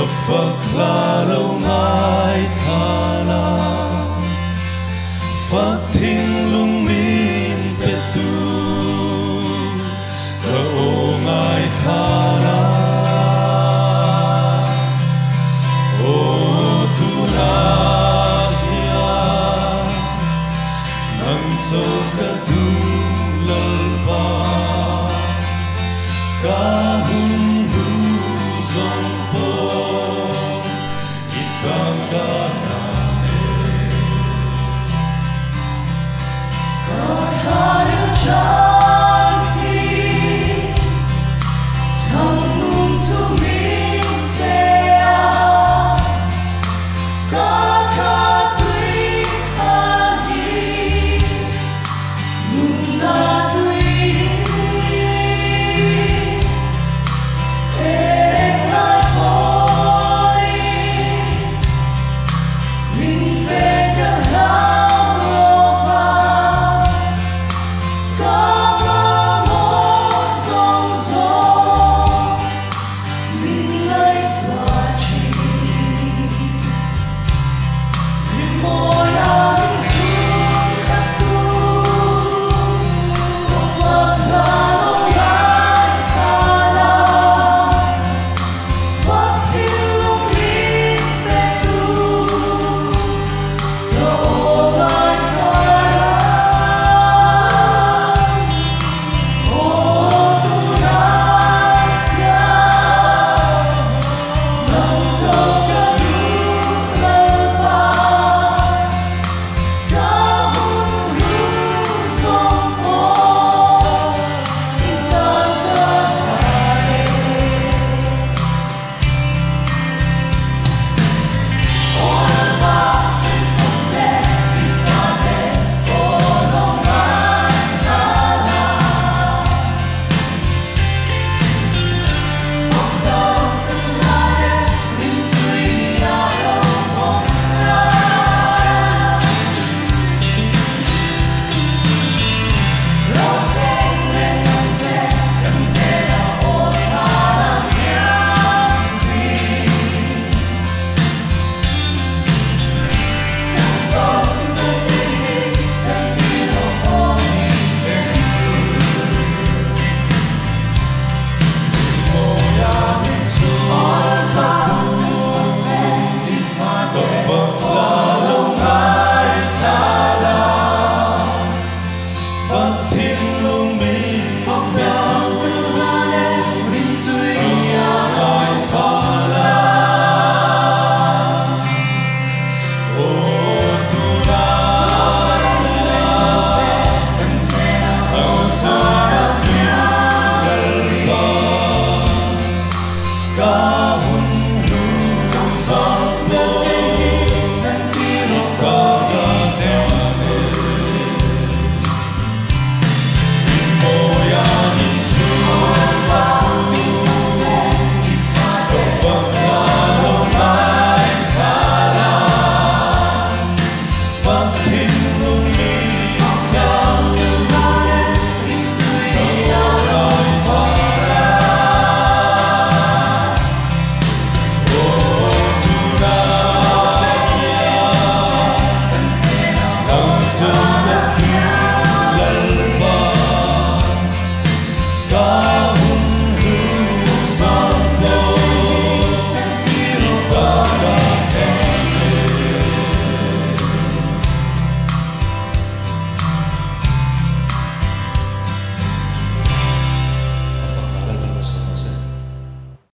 Ka fak hla lo ngaithla la, fak thinlung min pe tu, ka aw ngaithla la. Aw tunah hian nang chauh ka duh Lalpa, ka hun hlu zawng pawh i tan ka na e. Ka thlarau chan hi chhang nung chu min pe a, ka thla tui hal hi nunna tui hi. Englai pawhin min ven ka hlau lova, ka mamawh zawng zawng min ngaihtuah thin. Rimawia min chhung khat tu, ka fak hla lo ngaithla la, fak thinlung min pe tu, ka aw ngaithla la. Aw tunah hian nang chauh ka duh Lalpa, ka hun hlu zawng pawh i tan ka hla e. Aw Lalpa kan fak che i fate aw lo ngaithla la, fak lo kan hla e rimtui ah lo awm la. Lo cheng reng ang che kan hnenah aw thlarau thianghlim. Kan fawmna te hi chantir rawh aw min pe. Rimawia min chhung khat tu, ka fak hla lo ngaithla la, fak thinlung min pe tu, ka aw ngaithla la. Aw tunah hian nang chauh ka duh Lalpa, ka hun hlu zawng pawh i tan ka hlan e. Rimawia min chhung khat tu, ka fak hla lo ngaithla la, fak thinlung min pe tu, ka aw ngaithla la. Aw tunah hian nang chauh